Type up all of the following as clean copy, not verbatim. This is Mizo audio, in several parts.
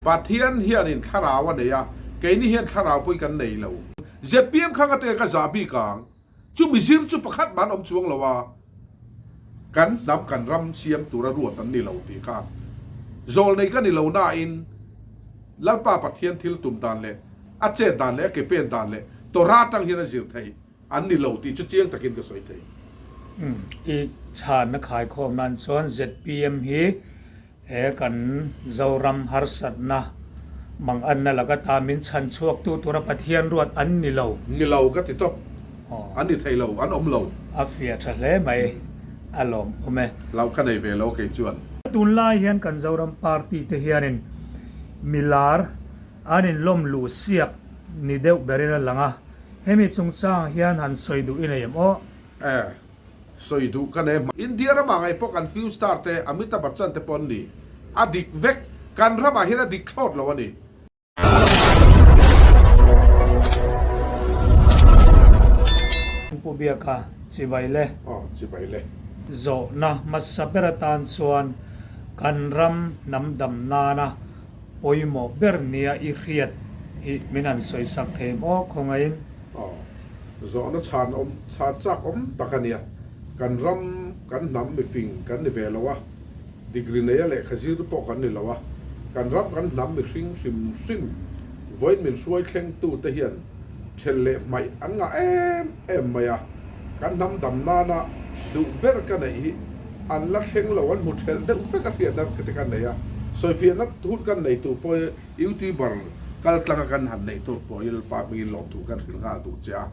Pathian hianin thlarau a nei a, keini hian thlarau pawh hi kan nei lo. ZPM kha ka te ka zah bik ang. Chu mizir chu pakhat mah an awm chuang lo a, kan hnam kan ram siam tura ruat an ni lo tih kha zawlnei ka ni lo nain Lalpa Pathian thil tum dan leh a chet dan leh a ke pen dan leh Torah atang hian a zir thei an ni lo tih chu chiang takin ka sawi thei. I chhanna khaikhawm nan chuan ZPM hi He kan Zoram harsatna manganna laka ta min chhan chhuaktu tura Pathian ruat an ni lo. Ni lo ka ti tawp. An ni thei lo, an awm lo. A fiah tha hle mai, a lawm awm e. Hlauh ka nei ve lo kei chuan. Tunlai hian kan Zoram party te hianin milar an inlawm luh siak ni deuh berin a lang a, hemi chungchang hian han sawi duh i nei em aw? E. Sawi duh ka nei hma. India ramah ngaih pawh kan film star te Amitabh Bachchan te pawh an ni. A dik vek. Kan ramah hian a dik thlawt lo a ni. Pu Biaka, Chibai le. Aw, chibai le. Zawhna hmasa ber atan chuan kan ram hnam dam nana pawimawh ber nia i hriat hi min han sawisak thei em aw khawngaihin? Aw, zawhna chhan awm chhan chak awm tak a nia. Kan ram, kan hnam mifing kan ni ve lo a, degree neia lehkha zir pawh kan ni lo a. Kan ram, kan hnam mihring hrim hrim vawiin min hruai thlengtute hian ṭhelh leh hmaih an ngah em em mai a. Kan hnam dam nana duh ber ka neih hi an la thleng lo, an hmu ṭhelh deuh vek a hriatna te kan nei a. Sawifiahna hun kan nei tur pawh Youtuber kal tlanga kan han neih tur pawh hi Lalpa hmingin lawmthu kan hrilh nghal duh che a.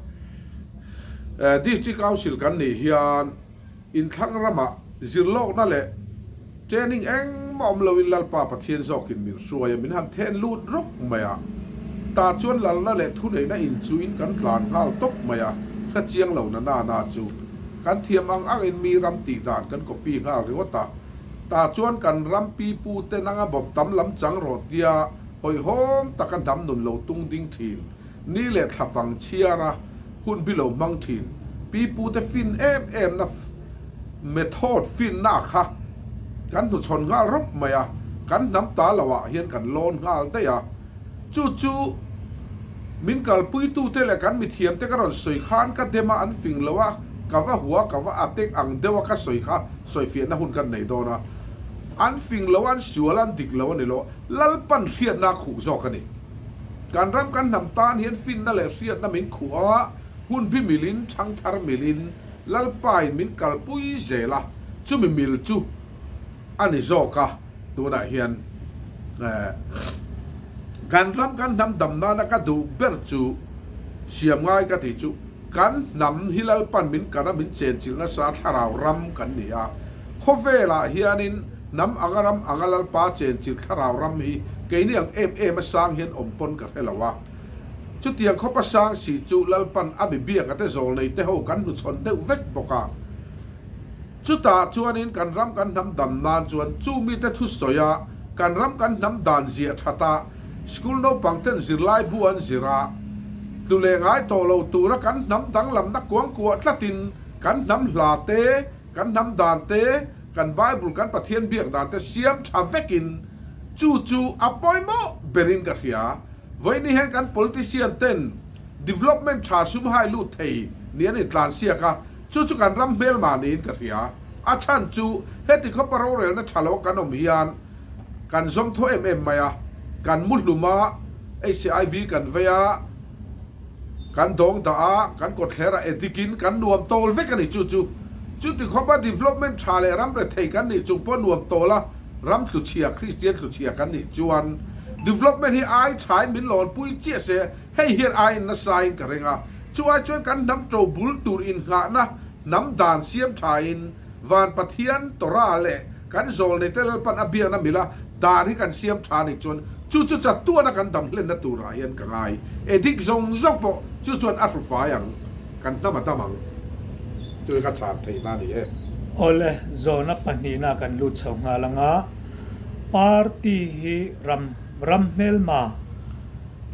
District Council kan nih hian inthlang ramah zirlawkna leh training engmah awm loin Lalpa Pathian zawkin min hruai a, min han then lut rawk mai a. Tah chuan lalna leh thuneihna inchuin kan tlan nghal tawp mai a, hre chiang lo na na na chu kan thiam ang angin mi ram tih dan kan copy nghal ringawt a. Tah chuan kan ram pipu te nanga bawp tam lam chang rawh tia hawihhawm taka hnam nun lo tung ding thin, ni leh thla fang chhiara hun bi lo hmang thin pipu te fin em em na method finna kha kan hnuchhawn nghal rawp mai a, kan hnam ta lo ah hian kan lawn nghal daih a. Chu chu min kalpuitute leh kan mithiamte ka rawn sawi khan ka dem a, an fing lo a, ka va hua, ka va atek ang deuh a ka sawi kha sawifiahna hun kan nei dawn a. An fing lo, an sual, an dik lo a ni lo, Lalpan hriatna a khuh zawk a ni. Kan ram kan hnam tan hian finna leh hriatna min khuh a, hun bi milin, thangthar milin Lalpain min kalpui zel a, chumi mil chu a ni zawk a, tunah hian kan ram kan hnam dam nana ka duh ber chu siam ngai ka tih chu kan hnam hi Lalpan min kan a min chenchilh nasa thlarau ram kan ni a, khawvelah hianin hnam anga ram anga Lalpa chenchilh thlarau ram hi keini ang em em a sang hian awm pawn ka hre lo a, chutiang khawpa sang si chu Lalpan a mi biak a te zawl nei te ho kan hnuchhawn deuh vek bawk a. Chutah chuanin kan ram kan hnam dam nan chuan chu mite thusawi a, kan ram kan hnam dan ziah that a, school naupang ten zirlai bu an zir a, tlu leh ngai tawh lo tura kan hnam danglamna kuang kuah tlatin kan hnam hla te, kan hnam dan te, kan Bible kan Pathian biak dan te siam tha vekin chu chu a pawimawh berin ka hria. Vawiin hian kan politician ten development tha sum hai lut thei ni an intlansiak a, Chu chu kan ram hmelma niin ka hria. A chhan chu heti khawpa rorelna tha lo kan awm hian kan zawm thaw em em mai a, kan mu hlum a, HIV kan vei a, kan dawng dah a, kan kawtthler a edikin kan nuam tawl vek a ni chu chu. Chuti khawpa development tha leh ram rethei kan nih chung pawh nuam tawl a, ram tluchhia, Kristian tluchhia kan nih chuan development hi ai thain min lawnpui chiah se, Hei hian ai in nasa in ka ring a, chu ai chuan kan hnam to bul tur innghahna hnam dan siam tha in Van Pathian, Torah leh kan zawlnei te Lalpan a biakna mila dan hi kan siam tha anih chuan chu chu chatuana kan dam hlenna turah hian ka ngai. Edik zawng zawng pawh chu chuan a hrufai ang, kan hnam a dam ang. Chu hi ka chhan theihna a ni e. Awle, zawhna pahnihna kan lut chho nghal anga party hi ram ram hmelma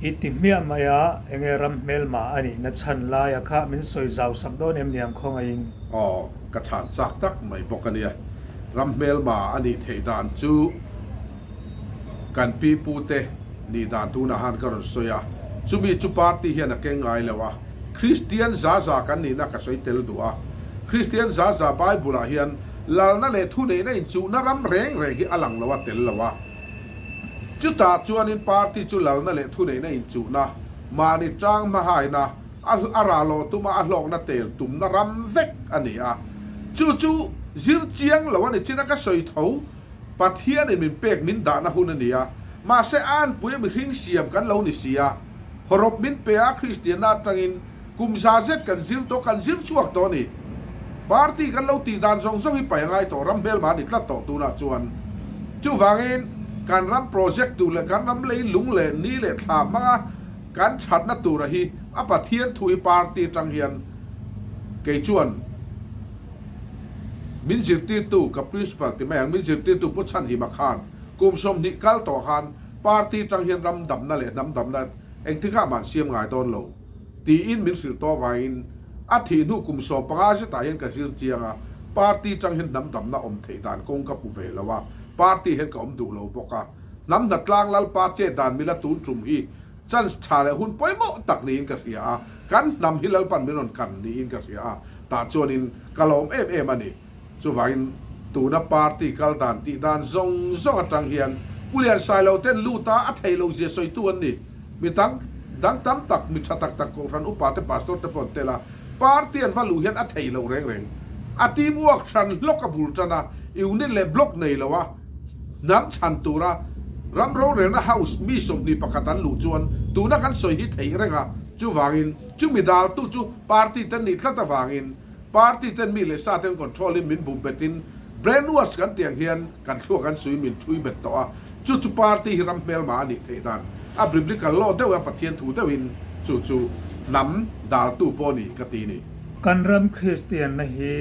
I ti hmiah mai a, enge ram hmelma a nihna chhan laia kha min sawi zau sak dawn em niang khawngaihin? Aw, ka chhan chak tak mai bawk a nia. Ram hmelma a nih theih dan chu. Kan pi pute nih dan tunah han ka rawn sawi a, chumi chu party hian a keng ngai lo a, Kristian za za kan nihna ka sawi tel duh a. Kristian za za Bible ah hian lalna leh thuneihna inchuhna ram reng reng hi a lang lo a tel lo a. Chutah chuanin party chu lalna leh thuneihna inchuhna, mahni tang hmahaina, a a ralawh tuma a hlawkna tel tumna ram vek a ni a. Chu chu zir chiang lo a ni chin a ka sawi tho. Pathianin min pek min dahna hun a ni a, mahse a anpui a mihring siam kan lo ni si a. Hawrawp min pe a Kristianna atangin kum za zet kan zir tawh, kan zir chhuak tawh a ni. Party kan lo tih dan zawng zawng hi pai a ngai tawh, ram hmelma a ni tlat tawh tunah chuan. Chuvangin kan ram project tur leh kan ram leilung leh ni leh thla hmanga kan thatna tura hi a Pathian thu hi party atang hian kei chuan Min zirtirtu ka principal ti mai ang, min zirtirtu Pu Chhanhima khan kum 20 kal tawh khan party tang hian ram damna leh hnam damna engtikah mah an siam ngai dawn lo tiin min hrilh tawh avangin a thih hnu kum 15 zetah hian ka zir chiang a, party tang hian hnam damna awm theih dan kawng ka hmu ve lo a, party hian ka awm duh lo bawk a, hnam hnatlang Lalpa chet dan mila tun tum hi Chance tha leh hun pawimawh tak niin ka hria a, kan hnam hi Lalpan min rawn kan niin ka hria a, tah chuanin ka lawm em em a ni. Chuvangin tuna party kal dan tih dan zawng zawng atang hian Pu Lian Sailo ten lut a, a theih loh zia sawitu an ni. Mi dang dang tam tak, mi tha tak tak Kohhran upa te Pastor te pawh an tel a, party an va luh hian a theih loh reng reng. A team work hran hlawk a bul tan a, unit leh block nei lo a, Hnam chhan tura ram rorelna house mi 21 an luh chuan tuna kan sawi hi theih reng a, chuvangin chumi daltu chu party ten nih tlat avangin party ten mi leh sa ten control in min bum betin brainwash kan tih ang hian kan thluak an sui min thui bet tawh a, chu chu party hi ram hmelma a nih theih dan a biblical law deuh a Pathian thu deuhin chu chu hnam daltu pawh ni ka ti ni. Kan ram Kristianna hi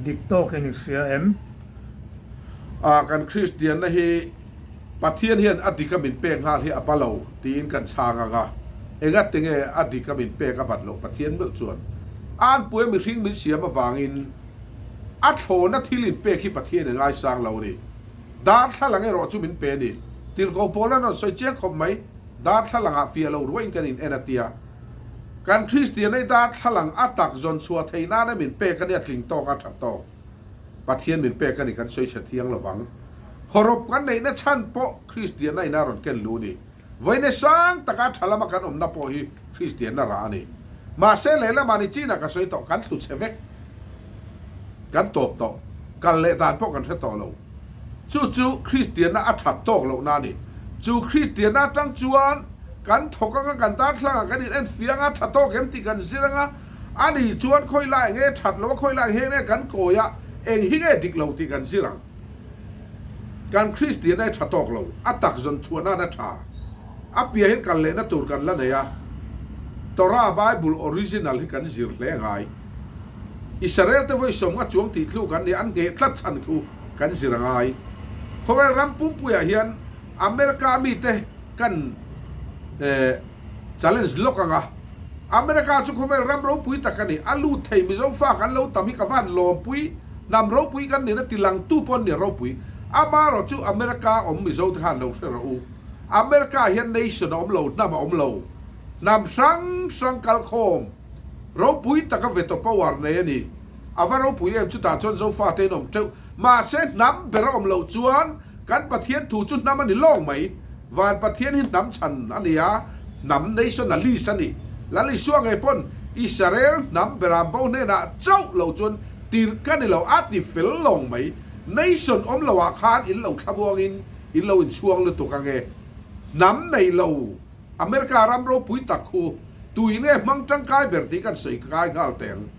dik tawkin i hria em? A kan Kristianna hi Pathian hian a dik a min pek nghal hi a ba lo tiin kan chhang ang a, engati nge a dik a min pek a bat loh Pathian meuh chuan a anpui a mihring min siam avangin a thlawna thil inpek hi Pathian in ngaisang lo a ni. Darthlalang erawh chu min pe a ni. Tirhkoh pawl an rawn sawi chiang khawp mai, darthlalangah fiah lo ruahin kan in en a tia. Kan Kristianna hi darthlalang a tak zawn chhuah theih nana min pek a nia tling tawk a tha tawk. Pathian min pek a ni kan sawi chhe thiang lo vang. Hawrawp kan neihna chhan pawh Kristianna ina rawn ken lu ni. Vawiin sang taka tha lama kan awmna pawh hi Kristianna rah a ni. Mahse lehlamah ni chinah ka sawi tawh kan thlu chhe vek. Kan tawp tawh. Kal leh dan pawh kan hre tawh lo. Chu chu Kristianna a that tawk lohna a ni. Chu Kristianna atang chuan kan thawk anga kan darthlangah kan in en fiang a tha tawk em tih kan zir anga, A ni chuan khawi lai nge that lo a khawi lai nge nge kan kawi a, eng hi nge dik lo tih kan zir ang. Kan Kristian ai tha tawk lo, a tak zawn chhuah nan a tha. A piah hian kal lehna tur kan la nei a, Torah Bible original hi kan zir hle ngai. Israel te vawi 50 chuang tih thluk an ni, an ngheh tlat chhan khu kan zir a ngai. Khawvel ram pumpuiah hian America mite kan eh challenge lawk ang a. America chu khawvel ram ropui tak a ni. A lut thei Mizo fa kan lo tam hi ka van lawmpui, hnam ropui kan nihna ti langtu pawh an ni ropui. Amarawh chu America awm Mizo te khan lo hre rawh u. America ah hian nation a awm lo, hnam a awm lo. Hnam hrang hrang kalkhawm ropui taka veto power nei a ni. A va ropui em chutah chuan Zofa te in awm teuh. Mahse hnam ber a awm loh chuan Kan Pathian thu chu hnam a ni lawng mai. Van Pathian hi hnam chhan a ni a, hnam nationalist a ni. Lal Isua ngei pawn Israel hnam beram bo hnenah chauh lo chuan tirh ka ni lo a ti fel lawng mai. Nation awm lo ah khan in lo thlamuangin in lo inchhuang lutuk ange. Hnam nei lo America ram ropui tak khu tui nge hmang tangkai ber tih kan sawi kai nghal teh ang.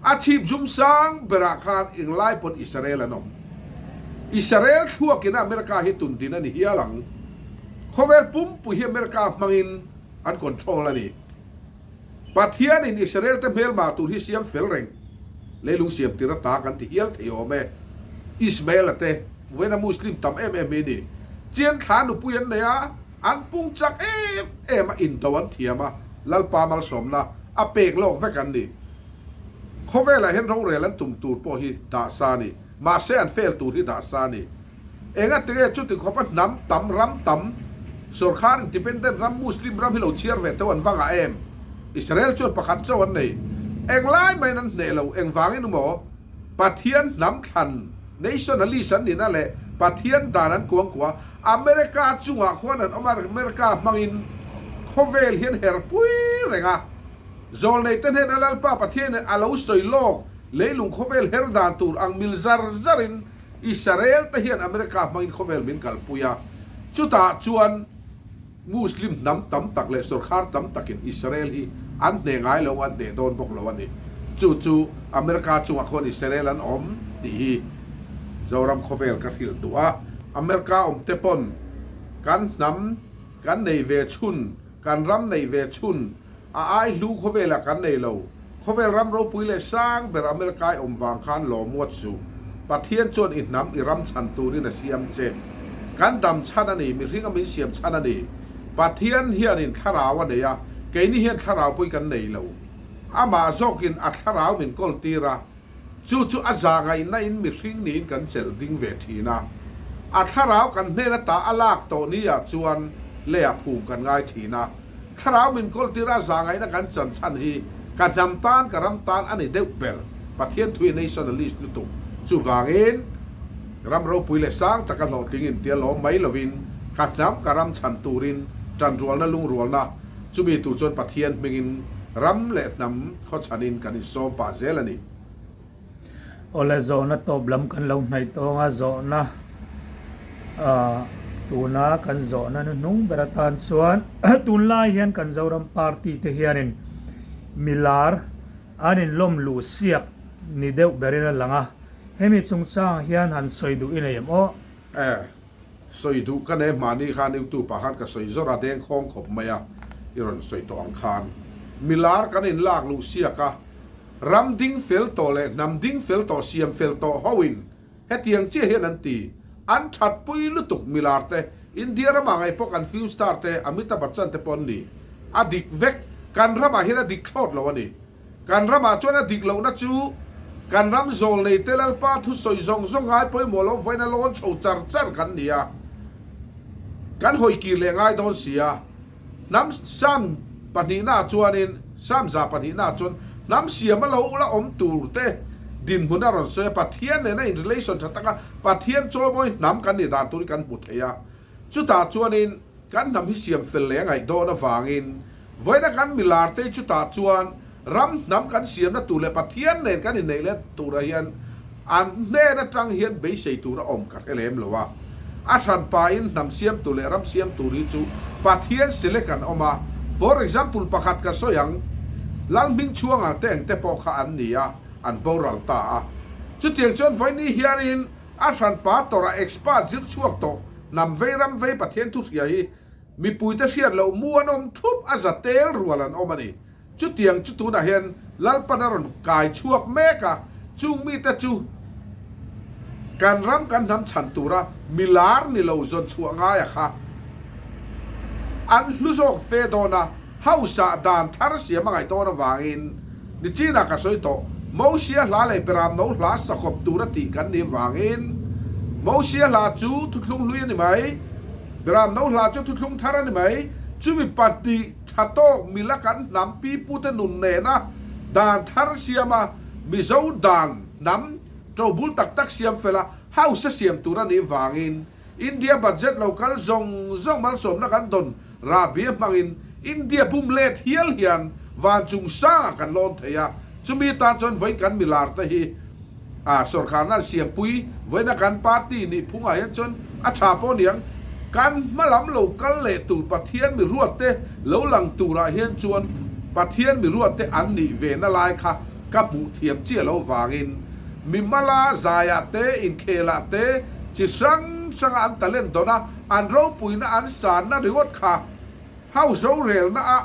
A chhip zum sang berah khan englai pawn Israel an awm. Israel thluakin America hi tun din a ni hial ang. Khawvel pumpui hi America hmangin an control a ni. Pathianin Israel te hmelma tur hi siam fel reng. Leilung siam tir ata kan ti hial thei awm e. Ismael-a te, vawiina Muslim tam em em hi ni. Chian thla nupui an nei a, an pung chak em em a, indo an thiam a, Lalpa malsawmna a pek lawk vek an ni. Khawvelah hian rorel an tum tur pawh hi dah sa a ni. Mahse an fail tur hi dah sa a ni. Engati nge chuti khawpa hnam tam, ram tam, sorkar independent ram, Muslim ram hi lo chhiar ve teuh an va ngah em? Israel chuan pakhat chauh an nei. Englai maiin an hneh lo, engvangin emaw Pathian hnam thlan, nationalist an nihna leh Pathian dan an kuangkuah America chungah khuan an awm a, America hmangin khawvel hian herpui reng a. Zawlneite hnena Lalpa Pathianin a lo sawi lawk leilung khawvel her dan tur ang mil zar zarin Israel te hian America hmangin khawvel min kalpui a, chutah chuan Muslim hnam tam tak leh sorkar tam takin Israel hi an hneh ngai lo, an hneh dawn bawk lo a ni. Chu chu America chungah khuan Israel an awm tih hi Zoram khawvel ka hrilh duh a. America awm te pawn kan hnam kan nei ve chhun, kan ram nei ve chhun A ai hlu khawvelah kan nei lo. Khawvel ram ropui leh sang ber America i awm vang khan lawm ngawt suh. Pathian chuan i hnam i ram chhan turin a siam che. Kan dam chhan a ni, mihring a min siam chhan a ni. Pathian hianin thlarau a nei a, keini hian thlarau pui kan nei lo. Amah zawkin a thlarau min kawl tir a. Chu chu a za ngaihna in mihring niin kan chelh ding ve thin a. A thlarau kan hnen ata a lak tawh ni ah chuan leiah phum kan ngai thin a. Thlarau min kawltir a za ngaihna kan chan chhan hi ka hnam tan ka ram tan a ni deuh ber. Pathian thu hi nationalist lutuk. Chuvangin ram ropui leh sang taka hlawhtling in tia lawm mai lovin ka hnam ka ram chhan turin tanrualna lungrualna Chumi tur chuan Pathian hmingin ram leh hnam khawchhanin kan insawm pah zel a ni. Awle zawhna tawp lam kan lo hnaih tawng a, zawhna tuna kan zawhna hnuhnung ber atan chuan tunlai hian kan Zoram party te hianin milar an inlawm luh siak ni deuh berin a lang a, hemi chungchang hian han sawi duh i nei em aw? Sawi duh ka nei hmahni khan YouTube ah khan ka sawi zawr a deng khawng khawp mai a, i rawn sawi tawh ang khan. Milar kan in lak luh siak a, ram ding fel tawh leh hnam ding fel tawh siam fel tawh ho in hetiang chiah hian an ti, an that pui lutuk milar te, India ramah ngei pawh kan film star te Amitabh Bachchan te pawh an ni, a dik vek, kan ramah hian a dik thlawt lo a ni. Kan ramah chuan a dik lohna chu kan ram zawl nei te Lalpa thusawi zawng zawng ngai pawimawh lo vawiin a lawn chho char char kan ni a, kan hawi kir leh ngai dawn si a. Hnam Sam pahnihnaah chuanin, Sam za pahnihnaah chuan hnam siam a lo la awm tur te dinhmun a rawn sawi a, Pathian nena in relation tha taka Pathian chawimawi hnam kan nih dan tur hi kan hmu thei a. Chutah chuanin Kan hnam hi siam fel leh a ngaih dawn avangin vawiina kan milar te chutah chuan ram hnam kan siamna tur leh Pathian nen kan inneih leh turah hian an hnen atang hian beisei tur a awm ka hre lem lo a. A hranpain hnam siam tur leh ram siam tur hi chu Pathian select an awm a. For example pakhat ka sawi ang, Lalhmingchhuanga te engte pawh kha an ni a, an boral ta a. Chutiang chuan vawiini hianin a hranpa tawrah expert zir chhuak tawh Hnam vei ram vei Pathian thu hria hi mipuite hriat loh mu an awm thup a za tel rual an awm a ni. Chutiang chu tunah hian Lalpan a rawn kai chhuak mek a, chung mite chu kan ram kan hnam chhan tura milar ni lo zawn chhuah ngaia kha an hlu zawk fe dawn a. Hausa dan thar siam a ngaih dawn avangin nichinah ka sawi tawh, Mosia hla leh Beram no hla sakawp tura tih kan nih avangin Mosia hla chu thuthlung hlui a ni mai, Beram no hla chu thuthlung thar a ni mai, chumi pahnih tha tawk mila kan hnam pipute nun nena dan thar siama Mizo dan hnam tobul tak tak siam fela hausa siam tur a nih avangin India budget lo kal zawng zawng malsawmna kan dawn rahbi a hmangin India bum let hial hian van chung sangah kan lawn thei a, chumi tan chuan vawiin kan milar te hi a sorkarna an siampui vawiina kan party nih phungah hian chuan a tha pawh niang kan hmalam lo kal leh tur Pathian mi ruat te lo lang turah hian chuan Pathian mi ruat te an nih ve na lai kha Ka hmuh thiam chiah lo vangin mimala zaiah te, inkhelah te, chi hrang hranga an talent dawn a, an ropuina an sanna ringawt kha House rorelna ah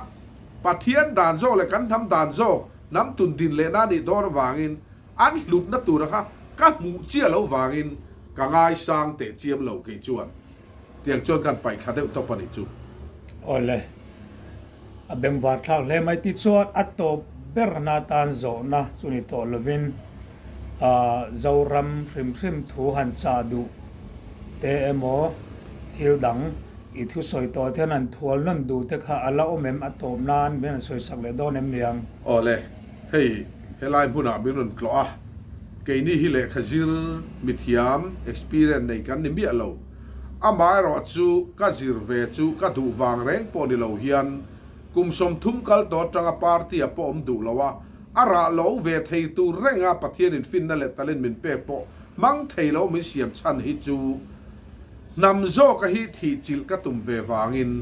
Pathian dan zawk leh kan hnam dan zawk hnam tun din lehna a nih dawn avangin an hlutna tura kha ka hmuh chiah lo vangin ka ngaisang teh chiam lo kei chuan. Tiang chuan kan paih thla deuh tawp a nih chu. Awle. A bengvar thlak hle mai tichuan a tawp berna atan zawhna chu ni tawh lovin Zoram hrim hrim thu han chah duh te. te emaw thil dang i thusawi tawh te hian an thual nawn duh te kha a la awm em? A tawp nan min han sawisak leh dawn em niang? Awle, hei helai hmunah min rawn tlawh a, keini hi lehkha zir mithiam experience nei kan ni miah lo. Amaherawhchu ka zir ve chu ka duh vang reng pawh ni lo hian Kum 30 kal tawh atanga party-a pawh awm duh lo a, a rah lo ve thei tur renga Pathianin finna leh talent min pek pawh hmang thei lo min siam chhan hi chu hnam zawka hi thih chilh ka tum ve vangin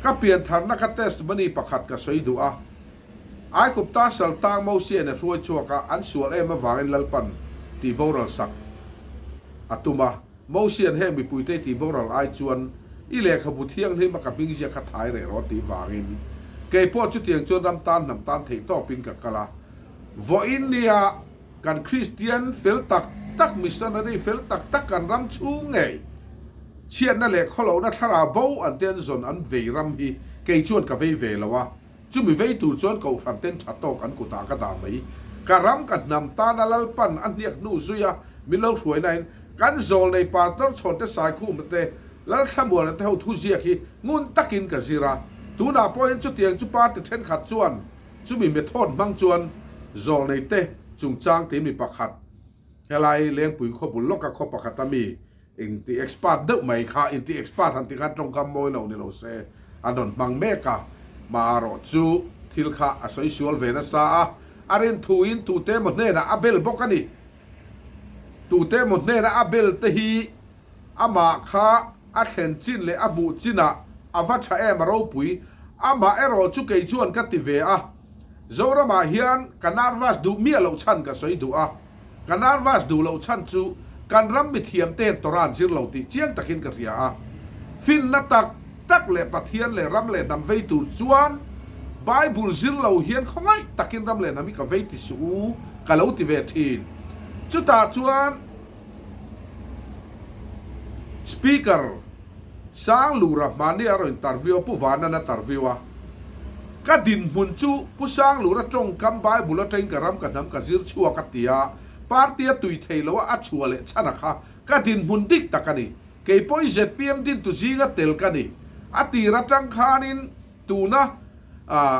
ka piantharna ka testimony pakhat ka sawi duh a. Aigupta sal tang Mosia'n a hruai chhuak a, an sual em avangin Lalpan tih boral sak a tum a. Mosian heng mipuite tih boral ai chuan i lehkhabu thianghlim a ka hming ziak kha thai reh rawh tih vangin kei pawh chutiang chuan ram tan hnam tan theih tawpin ka kal a. Vawiin nia kan Kristian fel tak tak, missionary fel tak tak kan ram chhung ngei chhiatna leh khawlohna thlarau bo an te an zawn an vei ram hi kei chuan ka vei ve lo a. Chumi vei tur chuan kohhran ten tha tawk an kutah ka dah mai. Ka ram ka hnam tana Lalpan a hniak hnu zui a min lo hruai nain kan zawl nei partner chhawnte Saikhuma te, Lalthlamuana te ho thu ziak hi ngun takin ka zir a. Tunah pawhin chutiang chu party thenkhat chuan chumi method hmang chuan zawl nei te chungchang ti mi pakhat helai Lengpui khaw bul lawka khaw pakhata mi Inti expert deuh mai kha, inti expert han ti khan tawngkam mawi lo ni lo se, an rawn hmang mek a. Marawh chu thil kha a sawi sual ve nasa a, a rin thuin tute emaw hnenah a bel bawk a ni. Tute emaw hnena a bel te hi amah kha a thlen chin leh a hmuh chinah a va tha em a ropui. Amah erawh chu kei chuan ka ti ve a, Zoramah hian ka nervous duh miah loh chhan ka sawi duh a. Ka nervous duh loh chhan chu kan ram mithiam te hian Torah an zir lo tih chiang takin ka hria a. Finna tak tak leh Pathian leh ram leh hnam vei tur chuan Bible zir lo hian khawngaih takin ram leh hnam hi ka vei ti suh u ka lo ti ve thin. Chutah chuan Speaker Sanglura hmani a rawn interview a, Pu Vanan a interview a. Ka dinhmun chu Pu Sanglura tawngkam Bible atangin ka ram ka hnam ka zir chhuak a ti a, party a tui thei lo a, a chhuah leh chhan a kha ka dinhmun dik tak a ni. Kei pawhin zpm dintu zinga tel ka ni. A tir atang khanin tuna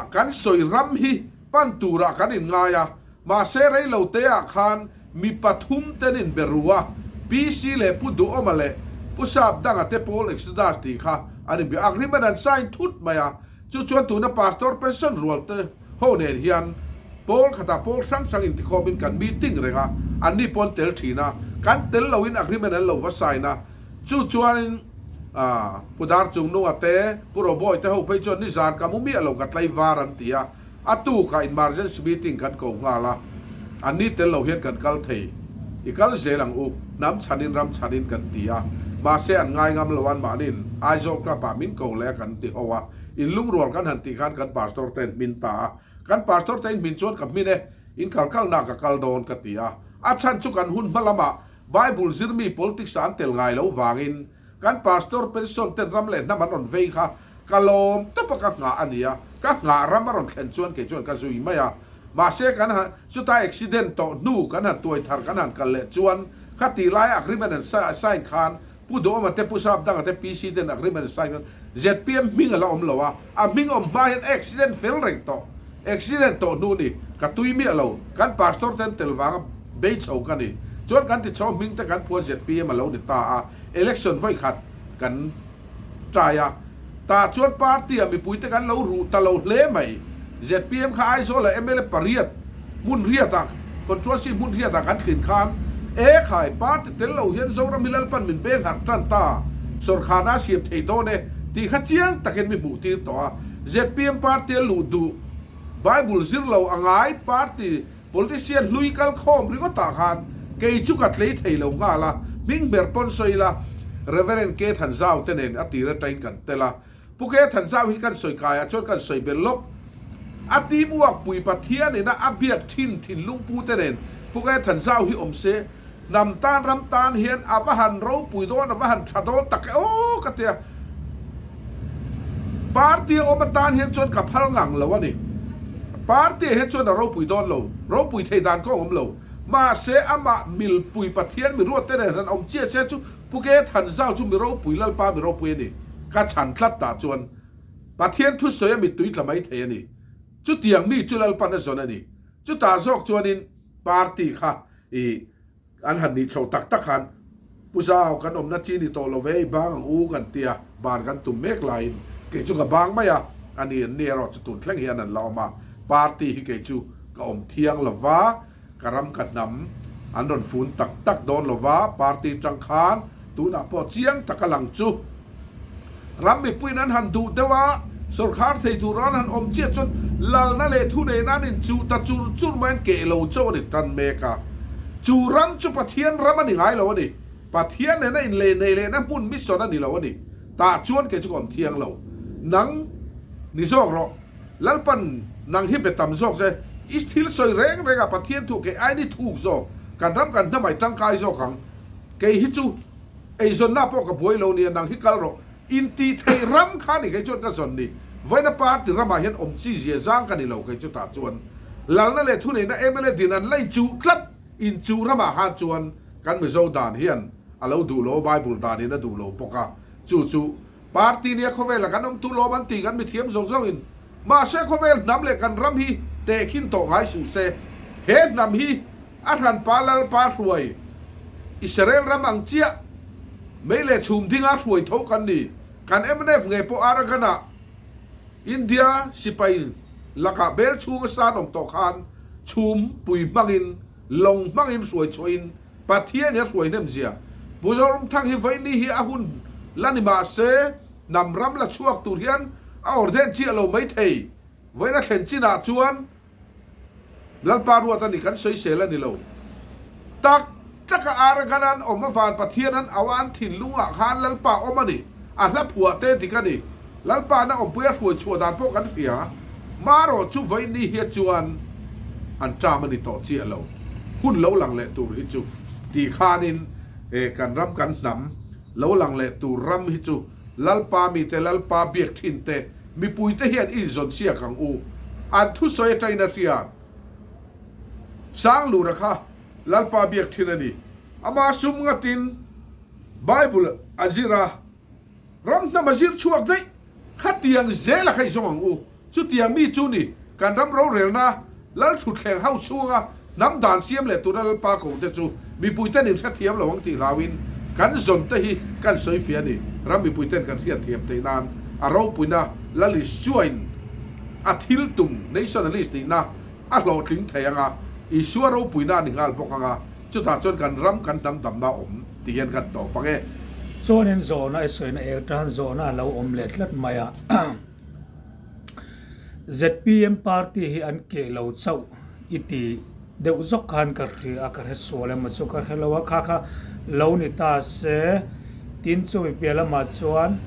kan sawi ram hi pan turah kan inngai a, mahse reiloteah khan mi pathum ten in be ru a, PC leh Pu Duhawma leh Pu Sapdanga te Paul Exodus tih kha an inbia. Agreement an sign thut mai a, chu chuan tuna Pastor pension rual te ho nen hian pawl khatah pawl hrang hrang intikhawmin kan meeting reng a, anni pawh an tel thin a, kan tel loin agreement an lo va sign a, chu chuanin Pu Darchungnunga te, Pu Robawi te ho phei chuan nizan ka mu miah lo ka tlaivar an ti a, A tukah emergency meeting kan ko nghal a, an ni tel lo hian kan kal thei. I kal zel ang u, hnam chhanin ram chhanin kan ti a, mahse an ngai ngam lo an mahniin Aizawl Club ah min ko leh a kan ti ho a, in lungrual kan han tih khan kan pastor te an hmin ta a, kan pastor te in hmin chuan ka hmin e, in kal kalna ka kal dawn ka ti a, a chhan chu kan hun hma lamah Bible zirmi politics ah an tel ngai lo vangin Kan pastor pension ten ram leh hnam an rawn vei kha ka lawm tawp a ka nghah a nia, ka nghah ram a rawn thlen chuan kei chuan ka zui mai a. Mahse kan han chuta accident tawh hnu kan han tuai thar kan han kal leh chuan kha tih laia agreement an sign khan Pu Duhawma te Pu Sapdanga te PC ten agreement an sign khan zpm hming a la awm lo a, a hming awm hma hian accident fel reng tawh, accident tawh hnu ni ka tui miah lo, kan pastor ten tel vanga bei chho ka ni chuan kan ti chho hming te kan phuan zpm a lo ni ta a. Election vawi khat kan try a, tah chuan party ah mipui te kan lo ruh ta lo hle mai. Zpm kha Aizawl ah mla pariat hmun riat ah, constituency hmun riat ah kan thlin khan e khai party tel lo hian Zoram hi Lalpan min beng harh tan ta, sawrkharna a siam thei dawn e tih kha chiang takin mi hmuh tir tawh a. Zpm party a luh duh Bible zir lo a ngai party Politician hlui kal khawm ringawtah khan kei chu ka tlei thei lo nghal a, hming ber pawn sawi ila Reverend K Thanzau te nen a tir atangin kan tel a. Pu K Thanzau hi kan sawi kaiah chuan kan sawi bel lawk. A team work pui Pathian ina a biak thin thinlung pu te nen Pu K Thanzau hi awm se hnam tan ram tan hian a va han ropui dawn a va han tha dawn tak e aw ka tia. Party a awm atan hian chuan ka phal ngang lo a ni. Party ah hian chuan a ropui dawn lo, ropui thei dan kawng awm lo. Mahse amah milpui Pathian mi ruat te nen han awm chiah se chu Pu Ke Thanzau chu mi ropui Lalpa mi ropui a ni. Ka chhan tlat tah chuan Pathian thusawi a mittui tla mai thei a ni. Chutiang mi chu Lalpan a zawn a ni. Chutah zawk chuanin party kha i an han nih chhoh tak tak khan Pu Zau kan awmna chi ni tawh lo ve i bang ang u kan tia ban kan tum mek laiin kei chu ka bang mai a, a ni an ni erawh chu tun thleng hian an la awm a, party hi kei chu ka awm thiang lo va, ka ram ka hnam an rawn fun tak tak dawn lo va, party tang khan tunah pawh chiang taka lang chu. Ram mipuiin an han duh deuh a, sawrkhar thei tur an han awm chiah chuan lalna leh thuneihna an inchuh ta chur chur mai an keh lo chauh a ni tan mek a. Chu ram chu Pathian ram a ni ngai lo a ni. Pathian nena inlei nei lehna hmun mission a ni lo a ni. Tah chuan kei chu ka awm thiang lo. Nang ni zawk rawh. Lalpan nang hi be tam zawk che. I thil sawi reng reng a Pathian thu kei ai ni thuk zawk. Kan ram kan hnamai tangkai zawk ang. Kei hi chu. Eizawnna pawh ka buai lo nia, nang hi kal rawh. Intih theih ram kha ni kei chuan ka zawn ni. Vawiina party ramah hian awm chi zia zang ka ni lo kei chutah chuan. Lalna leh thuneihna mla din an la inchuh tlat. Inchuh ramah khan chuan kan Mizo dan hian a lo duh lo a, Bible danin a duh lo bawk a. Chu chu party nia khawvela kan awm tu lawm an ti kan mithiam zawng zawngin. Mahse khawvel hnam leh kan ram hi tehkhin tawh ngai suh se. He hnam hi A hranpa Lalpa hruai Israel ram ang chiah mei leh chhum dinga hruai tho kan ni. Kan mnf ngei pawh Arakan-ah India sipai lakah bel chhunga san awm tawh khan chhum pui hmangin lawng hmangin hruai chhuahin Pathian hi a hruai hnem zia. Pu Zoramthang hi vawiini hi a hun la ni mah se hnam ram la chhuak tur hian a awrden chiah lo maithei. Vawiina thlen chinah chuan Lalpa ruat a ni, kan sawisel a ni lo. Tak taka Arakan an awm a van Pathian an auh a an thinlungah khan Lalpa awm a ni, a hla phuah te dik a ni. Lalpa na awmpui a hruai chhuah dan pawh kan hria. Marawh chu vawiin hi chuan an ṭam a ni tawh chiah lo. Hun lo lang leh tur hi chu ti khanin kan ram kan hnam lo lang leh tur ram hi chu Lalpa mite Lalpa biak thin te Mipuite hian i inzawn siak ang u. An thusawi atangin a hria. Sanglura kha Lalpa biak thin a ni. Ama sum ngatin Bible a zir a, ram hnam a zir chhuak daih. Khatiang zel a kha i zawng ang u. Chutiang mi chu ni kan ram rorelna Lalthutthleng ho chhunga hnam dan siam leh tura Lalpa ko te chu mipuiten in hrethiam lo ang tih hlauin kan zawn te hi kan sawi fiah a ni. Ram mipuiten kan hriatthiam theih nan a ropuina Lal Isuain a thil tum nationalist nihna a hlawhtling thei anga Isua ropuina a ni nghal bawk anga chutah chuan kan ram kan hnam damna awm ti hian kan tawp ang e. Chuanin zawhna i sawina eng tan zawhna a lo awm leh tlat mai a. Zpm party hi an keh lo chauh i ti deuh zawk khan ka hria a, ka hre sual emaw chu ka hre lo a, kha kha lo ni ta se tin chumi piah lamah chuan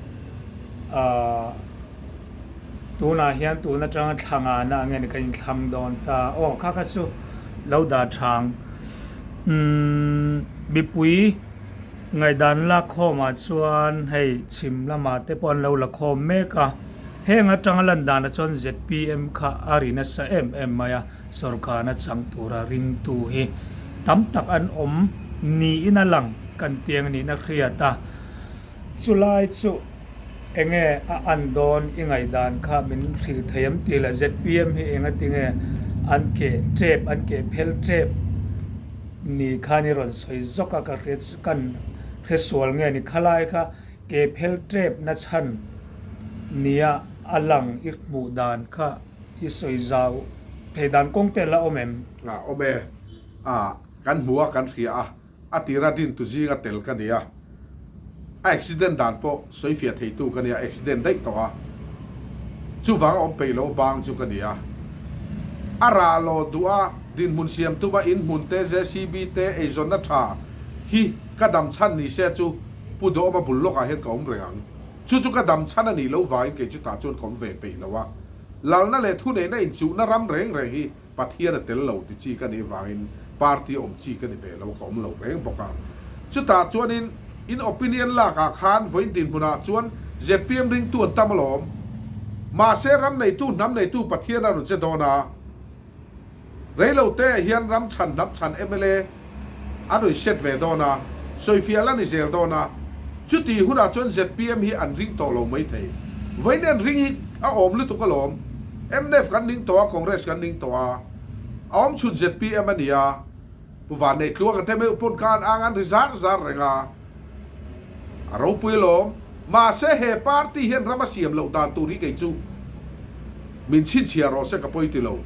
ahh tunah hian tun atanga thla ngana ang nge ni kan inthlang dawn ta aw kha kha chu lo dah thang umm mipui Ngaihdan lakkhawmah chuan hei chhim lamah te pawh an lo la khawm mek a, heng atanga lan danah chuan zpm kha a ri nasa em em mai a, sorkarna chang tura ringtu hi tam tak an awm niin a lang kan tiang niin a hriat a, chulai chu enge a an dawn i ngaihdan kha min hrilh thei em tih leh zpm hi engatinge an keh tep an keh phel tep. Ni khan i rawn sawi zawk a, ka hre kan hre sual nge ni khalai kha ke phel tep na chhan nia a lang i hmuh dan kha i sawi zau thei dan kawng te la awm em? A awm e, a kan hmu a kan hria a, a tira din tu zinga tel ka ni a. A accident dan pawh sawifiah theitu ka nia, accident daih tawh a, chuvang a awm peih lo bang chu ka nia. A rah lo duh a, dinhmun siam tuma in hmun te, JCB te, eizawnna tha hi ka dam chhan ni se chu Pu Dawma bul lawkah hian ka awm reng ang. Chu chu ka dam chhan a nih loh vangin kei chutah chuan ka awm ve peih lo a. Lalna leh thuneihna inchuhna ram reng reng hi Pathian a tel lo ti chi ka nih vangin party awm chi ka ni ve lo, ka awm lo reng bawk a. Chutah chuanin in opinion lakah khan vawiin dinhmunah chuan zpm ringtu an tam alawm. Mahse ram neitu, hnam neitu Pathian a rawn che dawn a. Reilo te ah hian ram chhan hnam chhan mla an rawn set ve dawn a. Sawifiah la ni zel dawn a, chuti hunah chuan zpm hi an ring tawh lo maithei. Vawiin an ring hi a awm lutuk alawm. Mnf kan ning tawh a, Congress kan ning tawh a, a awm chhun zpm a nia. Pu Vanneih Tluanga te meuh pawn khan ang an ri zar zar reng a, a ropui alawm. Mahse he party hian ram a siam loh dan tur hi kei chu min chhinchhiah rawh se ka pawi ti lo.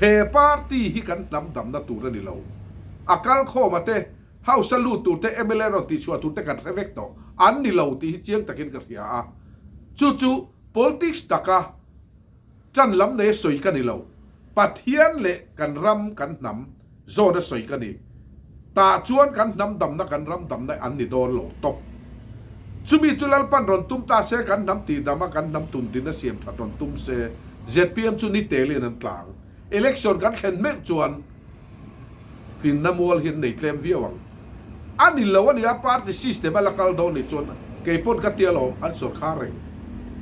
He party hi kan hnam damna tur a ni lo. A kal khawma te, House a lut tur te, mla rawn tihchhuah tur te kan hre vek tawh. An ni lo tih hi chiang takin ka hria a. Chu chu politics taka Ṭan lam nei a sawi ka ni lo. Pathian leh kan ram, kan hnam zawn a sawi ka ni. Tah chuan kan hnam damna, kan ram damna an ni dawn lo tawp. Chumi chu Lalpan rawn tum ta se, kan hnam tihdam a, kan hnam tundin a siam ṭhat rawn tum se, zpm chu ni telin an tlang. Election kan thlen meuh chuan tlinna mual hi an nei tlem viau ang. A ni lo a nia, party system a la kal dawn nih chuan kei pawn ka tia lawm, an sawrkhar reng.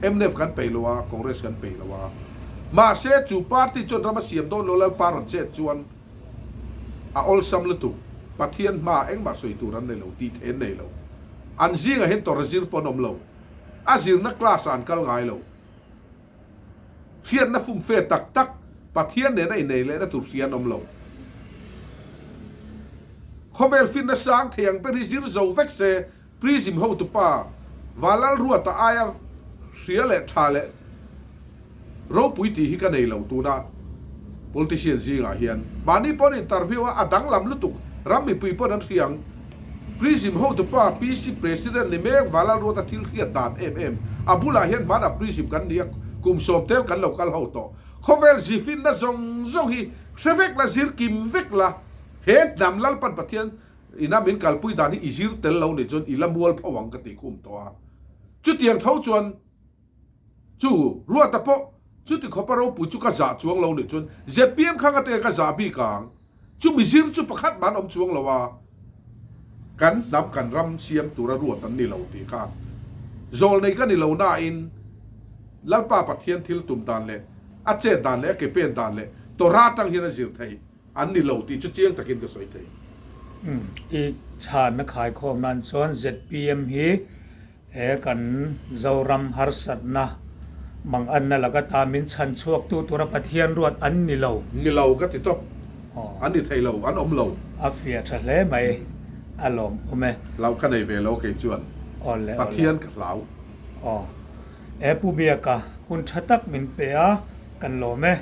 Mnf kan peih lo a, Congress kan peih lo a. Mahse chu party chuan ram a siam dawn lo Lalpa rawn chet chuan a awlsam lutuk. Pathian hmaah engmah sawi tur an nei lo, tih theih an nei lo. An zingah hian tawrh a zir pawn awm lo. A zirna class ah an kal ngai lo. Hriatna fumfe tak tak Pathian nena inei lehna tur hria an awm lo. Khawvel finna sang thei ang ber hi zir zo vek se Prism hotupa Valalruata aia hria leh tha leh ropui tih hi ka nei lo tuna politician zingah hian. Mahni pawn interview a a danglam lutuk ram mipui pawn an hria ang. Prism hotupa PC President ni mek Valalruata thil hriat dan em em a bulah hian hmanah Prism kan ni a, kum sawmtel kan lo kal ho tawh. Khawvel zifinna zawng zawng hi hre vek la, zir kim vek la, he hnam Lalpan Pathian ina min kalpui dan hi i zir tel lo nih chuan i la mual pho ang ka tih khum tawh a. Chutiang tho chuan chu Ruata pawh chuti khawpa ropui chu ka zah chuang lo nih chuan zpm kha ngate ka zah bik ang. Chu mizir chu pakhat mah an awm chuang lo a, kan hnam kan ram siam tura ruat an ni lo tih kha zawlnei ka ni lo nain Lalpa Pathian thil tum dan leh a chet dan leh a ke pen dan leh Torah atang hian a zir thei an ni lo tih chu chiang takin ka sawi thei. I chhanna khaikhawm nan chuan zpm hi He kan Zoram harsatna manganna laka ta min chhan chhuaktu tura Pathian ruat an ni lo. Ni lo ka ti tawp. An ni thei lo, an awm lo. A fiah tha hle mai, a lawm awm e. Hlau ka nei ve lo kei chuan. Awle awle. Pathian ka hlau. Aw. E Pu Biaka, hun tha tak min pe a, kan lawm e.